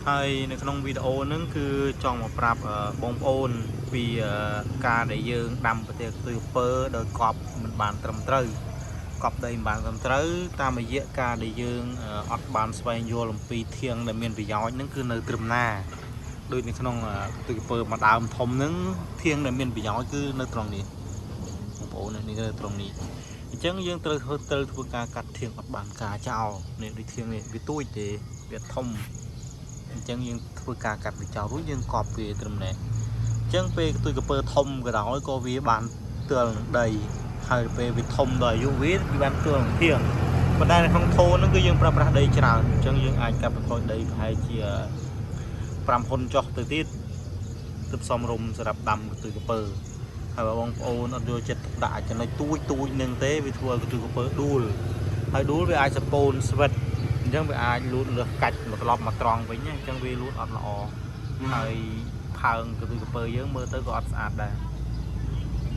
ហើយនៅក្នុងវីដេអូហ្នឹងគឺចង់មកប្រាប់បងប្អូនពីការដែលយើងដាំប្រទេសកន្ទុយក្រពើដោយកប់មិនបានត្រឹមត្រូវកប់ដីមិនបានត្រឹមត្រូវតាមរយៈការដែលយើងអត់បានស្វែងយល់អំពីធាងដែលមានប្រយោជន៍ហ្នឹងគឺនៅត្រឹមណាដូចនៅក្នុងកន្ទុយក្រពើមួយដើមធំហ្នឹងធាងដែលមានប្រយោជន៍គឺនៅត្រង់នេះបងប្អូននេះគឺនៅត្រង់នេះអញ្ចឹងយើងត្រូវធ្វើការកាត់ធាងអត់បានការចោលនេះដូចធាងនេះវាទួចទេវាធំ អញ្ចឹងយើងធ្វើការកាត់វាចោលរួចយើងកប់វាត្រឹមនេះអញ្ចឹងពេលកន្ទុយក្រពើធំក៏ដោយក៏វាបានទល់នឹងដីហើយពេលវាធំដល់អាយុវាវាបានទល់នឹងធាងប៉ុន្តែនៅក្នុងថូហ្នឹងគឺយើងប្រើប្រាស់ដីច្រើនអញ្ចឹងយើងអាចកាត់បន្ថយដីប្រហែលជា5ហ៊ុនចុះទៅទៀតទើបសមរម្យសម្រាប់ដាំកន្ទុយក្រពើហើយបើបងប្អូនអត់យកចិត្តទុកដាក់ចំណុចទូចទូចនឹងទេវាធ្វើឲ្យកន្ទុយក្រពើដួលហើយដួលវាអាចសពូនស្វិត អញ្ចឹងវាអាចលូតលើសកាច់មកត្រឡប់មកត្រង់វិញណាអញ្ចឹងវាលូតអត់ល្អហើយផើងកន្ទុយក្រពើយើងមើលទៅក៏អត់ស្អាតដែរ។